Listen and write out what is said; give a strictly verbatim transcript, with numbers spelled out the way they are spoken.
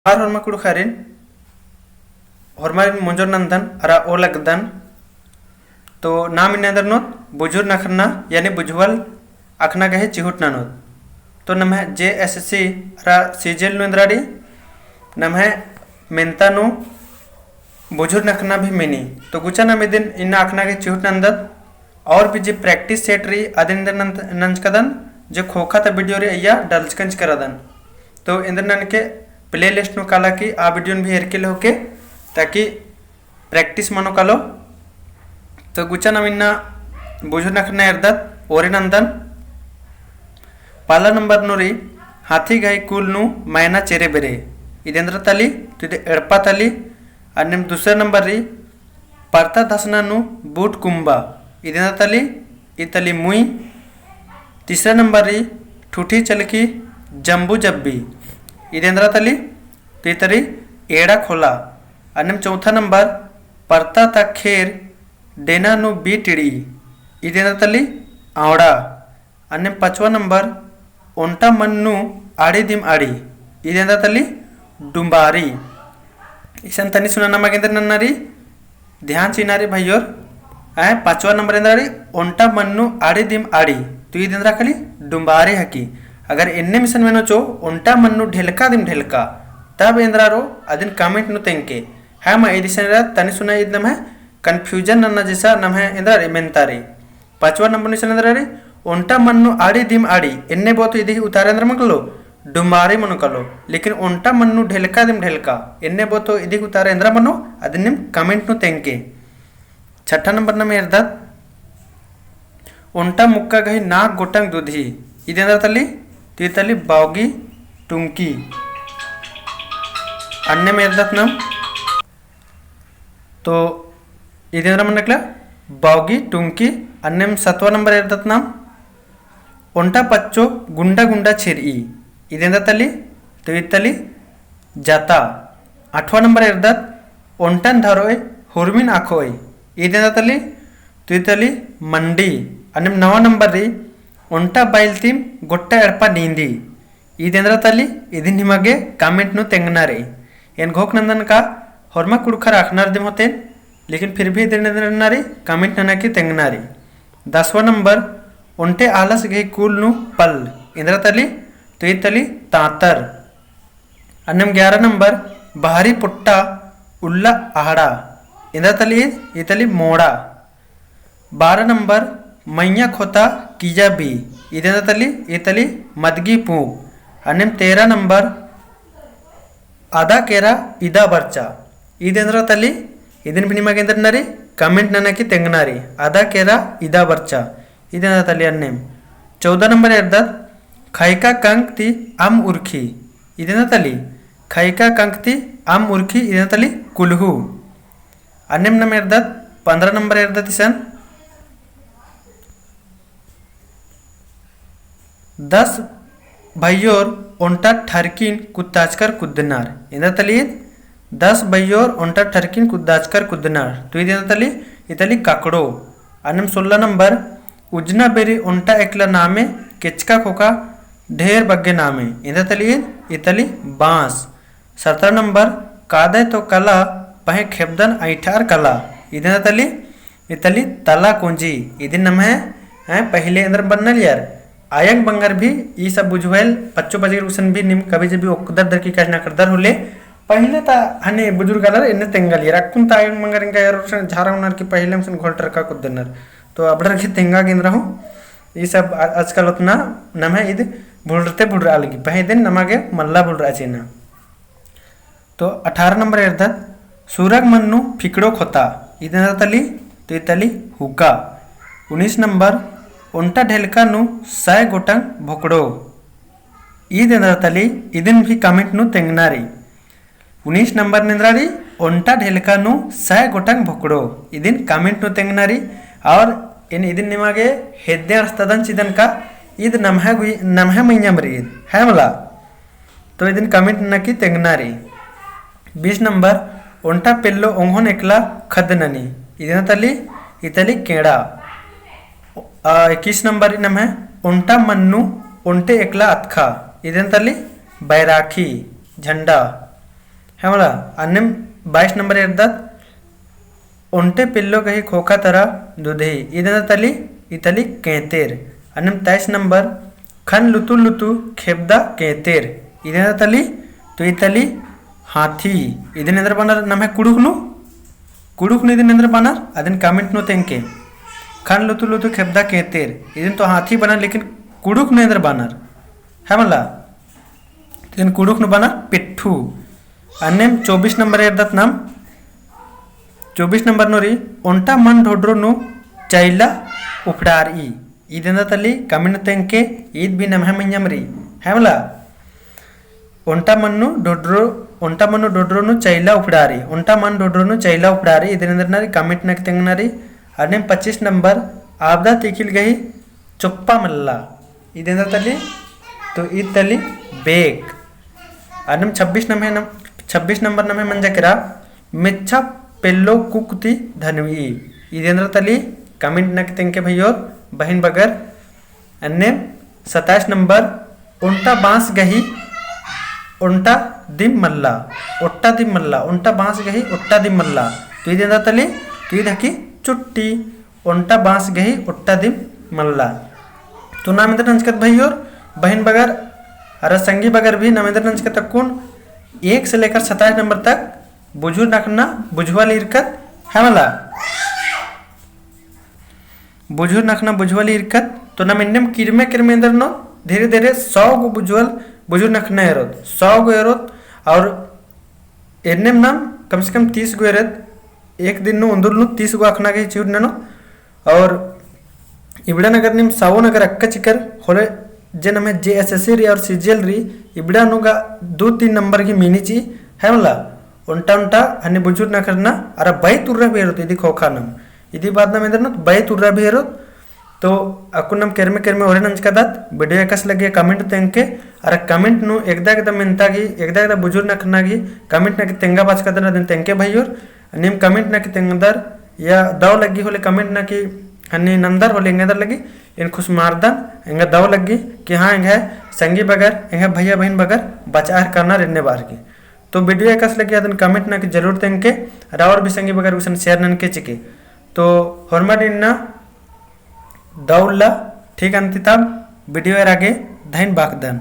आर होरमा कुँड़ुख़ारिन, होरमारिन मोंजोर नन्दन अरा ओलगदन। तो नाम इन्ना एन्दर नोत, बुझुर नखना यानी बुझुवल अखना गही चिहुट ननोत। तो नम्है JSSC अरा CGL नू एन्दरा रई, नम्है मेन्ता नू बुझुर नखना भी मेनी। तो गुचा नाम इदिन इन्ना अखना गही चिहुट नन्दत। और भी जे practice set रई अदिन एन्दर नंज-, नंजकदन, जे ख़ोख़ा ता video रई अइय्या डलचकंज करदन। तो एन्दर ननके playlist नू काला की आ video नू भी एरके लेहोके, ताकि practice मनो कालो। तो गुचा नाम इन्ना बुझुर नखना एरदत, ओरे नन्दन। पहला नंबर नू रई, हाथी गही कुल नू मैना चेरे बेरे। इद एन्दरा तली, तो इद एड़पा तली। अन्नेम दूसरा नंबर रई, परता धसना नू बूट कुम्बा। इद एन्दरा तली, इद तली मुई। तीसरा नंबर रई, ठुठी चलकी जम्बू जब्बी। इद एन्दरा तली, तो इद तली एड़ा खोला। अन्नेम चौथा नंबर, परता ता खेर डेना नू बी टिड़ी। इद एन्दरा तली, औंड़ा। अन्नेम पाँचवा नंबर, ओन्टा मन्नू आड़ी दिम आड़ी। इद एन्दरा तली, डुम्बारी। इसन तनी सुना नमा गे एन्दर नन्ना रई, ध्यान चिअना रई भइयोर। आय, पाँचवा नंबर एन्दरा रई, ओन्टा मन्नू आड़ी दिम आड़ी। तो इद एन्दरा खली डुम्बारी हकी। अगर एन्नेम इसन मेनो चो, ओन्टा मन्नू ढेलका दिम ढेलका, तब एन्दरा रओ अदिन comment नू तेंगके। है मा इद इसन एरा तनी सुना इद नम्है confusion नन्ना जैसा नम्है एन्दरा रई मेन्ता रई। पाँचवा नंबर नू इसन एन्दरा रई, ओन्टा मन्नू आड़ी दिम आड़ी, एन्ने बओ तो इदी उतारा एन्दरा मनो कालो, डुम्बारी मनो कालो, लेकिन ओन्टा मन्नू ढेलका दिम ढेलका, एन्ने बओ तो इदी उतारा एन्दरा मनो, अदिन नीम comment नू तेंगके। छठा नंबर नाम एरदत, ओन्टा मुक्का गही नाग गोटंग दूधी, इद एन्दरा तली, तो इद तली बौगी टुंकी। अन्नेम एरदत नाम, तो इद एन्दरा मनो कालो बौगी टुंकी। अन्नेम सतवा नंबर एरदत नाम, ओन्टा पच्चो गुंडा गुंडा छिरई। इद एन्दरा तली, तो इद तली जाता। आठवा नंबर एरदत, ओन्टन धरोय हुरमिन अखोय। इद एन्दरा तली, तो इद तली मंडी। अन्नेम नवा नंबर रई, ओन्टा बाइल तिम गोट्टा एड़पा नींदी। इद एन्दरा तली, इदिन निमा गे comment नू तेंगना रई। एन घोख नन्दन का होरमा कुँड़ुख़र अख़नर दिम होतेन, लेकिन फिर भी इदिन एन्दरा नन्ना रई, comment नना की तेंगना रई। दसवा नंबर, ओन्टे आलस गही कुल नू पल। एन्दरा तली, तो इद तली तांतर। अन्नेम ग्यारह नंबर, बहरी पुट्टा उल्ला अहड़ा। एन्दरा तली, इद तली मोड़ा। बारह नंबर, मइय्याँ खोता किजा बी। इद एन्दरा तली, इद तली मदगी पूँप। अन्नेम तेरह नंबर, अदा केरा इदा बरचा। इद एन्दरा तली, इदिन भी निमा गे एन्दर नन्ना रई, comment नना की तेंगना रई। अदा केरा इदा बरचा। इद एन्दरा तली अन्नेम। चौदह नंबर एरदत, खैका कंक ती अम उरखी। इद एन्दरा तली, खैका कंक ती अम उरखी, इद एन्दरा तली कुल्हू। अन्नेम नाम एरदत, पन्द्रह नंबर एरदत इसन, दस भइयोर ओन्टा ठरकिन कुत्ताचकर कुद्दनर। एन्दरा तली इद, दस भइयोर ओन्टा ठरकिन कुत्ताचकर कुद्दनर। तो इद एन्दरा तली, इद तली ककड़ो। अन्नेम सोलह नंबर, उज्जना बेरी ओन्टा एकला नामे केचका खोका ढेर बग्गे नामे। एन्दरा तली इद, इद तली बाँस। सतरा नंबर, कादय तो कला, पहें खेबदन अइठार कला। इद एन्दरा तली, इद तली तला कोंजी। इदिन नम्है, हैं, पहिले एन्दर बन्नलियर। आयंग बंगर भी ई सब बुझुवैल पच्चो बजगर गुसन भी नीम कभी जब भी ओकदर दर की कछनखरदर होले, पहिले ता हने बुजुर्ग आलर एन्ने तेंगालियर। अक्कुन ता आयंग बंगर एंगा एरोर सन झारा उनर की पहिले हमसन घोलटरका कुद्दनर। तो अबड़र की तेंगा गे एन्दरा हूँ। ई सब आ-, आजकल ओतना नम्है इद भुलरते भुलरआ लगी। पहें इदिन नमा गे मल्ला भुलरआ चेना। तो अठारह नंबर एरदत, सुरग मन्नू फिकड़ो खोता, इद एन्दरा तली, तो इद तली हुका। उन्नीस नंबर, ओन्टा ढेलका नू सय गोटंग भोकड़ो, इद एन्दरा तली, इदिन भी comment नू तेंगना रई। उन्नीस नंबर नू एन्दरा रई, ओन्टा ढेलका नू सय गोटंग भोकड़ो, इदिन comment नू तेंगना रई। और एन इदिन निमा गे हेद्दे अंड़सतदन चिदन का, इद नम्है गुई-, नम्है मइय्याँम रई इद, है मला? तो इदिन comment नना की तेंगना रई। बीस नंबर, ओन्टा पेल्लो ओंगोन एकला खद्द ननी। इद एन्दरा तली, इद तली केड़ा। आ, इक्कीस नंबर नम्है, ओन्टा मन्नू ओन्टे एकला अतखा। इद एन्दरा तली, बैराखी, झंडा। है मला, अन्नेम बाईस नंबर एरदत, ओन्टे पेल्लो गही खोखा तरा दुदही। ईद एन्देर तली, ई तली केंतेर। अन्नेम तेईस नंबर, खन लुतु लुतु खेबदा केंतेर। ईद एन्देर तली, तो ई तली हाथी। इदिन एन्देर बअनर नम्है कुँड़ुख़ नू, कुँड़ुख़ नू इदिन एन्देर बअनर, अदिन comment नू तेंगके। खन लुतु लुतु खेबदा केंतेर। इदिन तो हाथी बअनर, लेकिन कुँड़ुख़ नू एन्देर बअनर। है मला? इदिन कुँड़ुख़ नू बअनर पिट्ठू। अन्नेम चौबीस नंबर एरदत नाम। चौबीस नंबर नू रई, ओन्टा मन ढोड्रो नू चैला उफड़ारई। ईद एन्देर तली comment नू तेंगके, ईद भी नम्है मइय्याँम रई। है मला? ओन्टा मन नू ढोड्रो, ओन्टा मन नू ढोड्रो नू चैला उफड़ारई, ओन्टा मन ढोड्रो नू चैला उफड़ारई, इदिन एन्देर नना रई, comment नना की तेंगना रई। अन्नेम पच्चीस नंबर, आबदा तिखिल गही चोप्पा मल्ला। ईद एन्देर तली, तो ईद तली बेक। अन्नेम छब्बीस नम्है नम-, छब्बीस नंबर नम्है मंजा केरा, मेच्छा पेल्लो कुक्क ती धनवी। ईद एन्देर तली, comment नना की तेंगके भइयोर, बहिन बगर। अन्नेम सत्ताईस नंबर, ओन्टा बाँस गही ओन्टा दिम मल्ला, ओट्टा दिम मल्ला, ओन्टा बाँस गही ओट्टा दिम मल्ला। तो ईद एन्देर तली, तो ईद हकी चुट्टी, ओन्टा बाँस गही ओट्टा दिम मल्ला। तो नाम एन्देर नंजकत भइयोर, बहिन बगर, अरा संगी बगर भी नाम एन्देर नंजकत अक्कुन एक से लेकर सत्ताईस नंबर तक बुझुर नखना बुझुआ ली इरकत, है मला? बुझुर नखना बुझुआ ली इरकत, तो नाम एन्नेम किरमे किरमे एन्देर ननोत, धीरे धीरे सौ गो बुझुआ, बुझुर नखना एरोत, सौ गो एरोत, और एन्नेम नाम कम से कम तीस गो एरोत, एक दिन नू उन्दुल नू तीस गो अखना गही चिहुट ननोत, और इबड़ा नू अगर नीम सौ नू अगर अक्का चिकर होले जे नम्है JSSC रई और CGL रई, इबड़ा नू गा दो तीन नंबर गही मिनी चिई, है मला? ओन्टा ओन्टा हनी बुझुर नखरना, अरा बई तुर्रा भी एरोत इदी खोखा नाम। इदी बाद नाम एन्देर ननोत बई तुर्रा भी एरोत। तो अक्कुन नाम केरमे केरमे ओरे नंजकादत, video एकासे लग्गिया comment तेंगके, अरा comment नू एकदा एकदा मेन्ता गही, एकदा एकदा बुझुर नखरना गही comment नना की तेंगा बाचकादन, अदिन तेंगके भइयोर। नीम comment नना की तेंगदर या दव लग्गी होले comment नना की हनी नन्दर होले एंगदर लग्गी, एन खुसमारदन, एंगा दव लग्गी कि हाँ, एंग्है संगी बगर, एंग्है भइया बहिन बगर बचआ हरकनर एन्ने बार की। तो video एकासे लग्गी अदिन comment नना की जरूर तेंगके, अरा और भी संगी बगर गुसन share ननके चिके। तो होरमर इन्ना दव उल्ला, ठीक अन्ती तब video एरा गे धइन बाकदन।